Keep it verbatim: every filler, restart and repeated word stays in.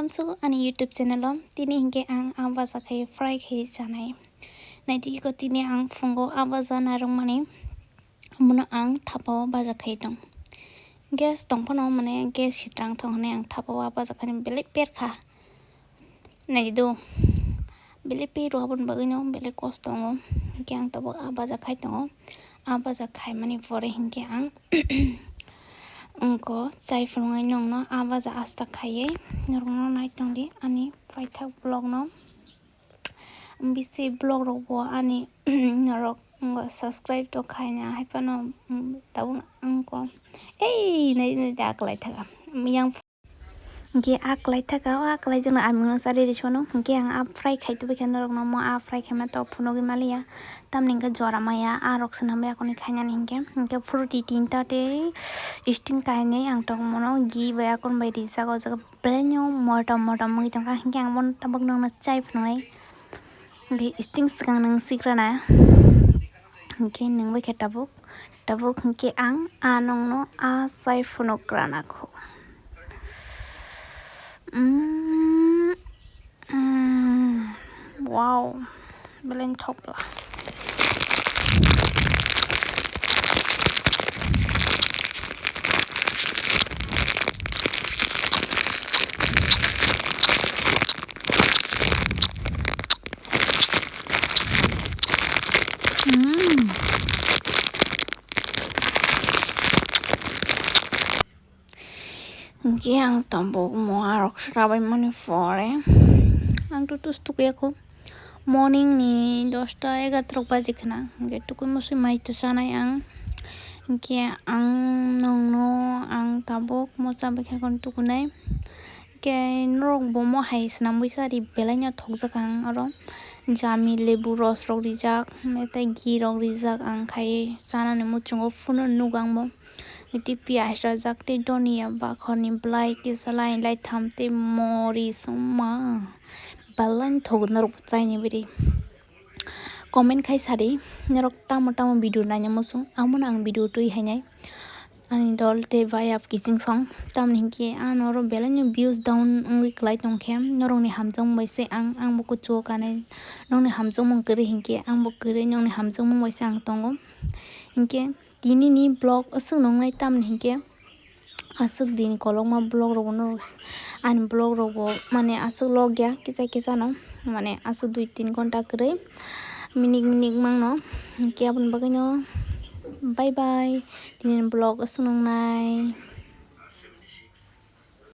Welcome to ani YouTube channel o. Tini hinkhe ang a baja khai fry khai chanai. Naidi iko tini ang phungo a baja narwkmani. Omono ang thapao baja khai tong. Gas tongphano mane gas hitrang thong hwnwi ang thapao a baja khai belai perkha. Naidi do. Belai pero aboni bagwino belai kosto tongo. Hinkhe ang tabuk a baja khai tongo. A baja khaimani pore hinkhe ang wngko chai phunuknai nongno a baja asta khaiwi norokno nai tongdi ani paithak vlogno. Bisi vlog rokbo ani norok wngkha subscribe to khaina haiphano, mm, tabuk wngkha. Ei, nai, nai, a kwlai thaka. Yang Hinkhe a kwlai thaka, o a kwlai jano amino chari ri sono. Hinkhe ang a fry khai tubui khe norokno mo a fry khaima tok phunugwi maliya. Tamni hinkhe jora maya a rok swnam bai akoni khainani hinkhe. Hinkhe fruity tinta tei sting kainwi ang tongmano ghee bai akon bai rijak o jaga belai no motom motom wngwi tongkha. Hinkhe ang bono tabuk nokno chai phunuknai. Hinkhe sting swkang nung sikrana. Hinkhe nung bai khe tabuk. Tabuk hinkhe ang a nokno a chai phunuk rana kho. Mm, mm, wow, belai thokla. Mm. Hinkhe ang tabuk moa rok swrabaimani pore ang tutus tukuyakho. Morning ni dosta egarta rok baji khna. Hinkhe tukui musui mai to chanai ang. Hinkhe ang nongno ang tabuk mocha bai khe kon tukunai. Hinkhe norok bo mo hai swnam bai sa ri belai no thokjak ang oro. Jami lebu ros rok rijak, tei ghee rok rijak ang khai chanani muchungo phunuknai nugo ang bo. Tei piyaj rajak tei donia bakhorni bwlai kisa lai lai tham tei moris wngma belai thok norok chaini bwrwi. Comment khai sadi norok tamo tamo video naina muchung, amono ang video twi hainai ani dol tei bayap kiching song. Tamni hinkhe ano oro belai no views down wngwi kwlai tongkhe norokni hamjakmung bai se ang, ang bo kuchugo kanai. Nokni hamjakmung kwrwi hinkhe ang bo kwrwi nokni hamjakmung bai se ang tongo. Hinkhe Tini ni vlog aswk nungnai tamni hinkhe aswk din kolokma vlog rok no ani vlog rok bo mane aswk log ya kisa kisa no mane aswk dui tin ghonta kwrwi minik minik mangno hinkhe aboni bagwi no bye bye tini ni vlog aswk nungnai.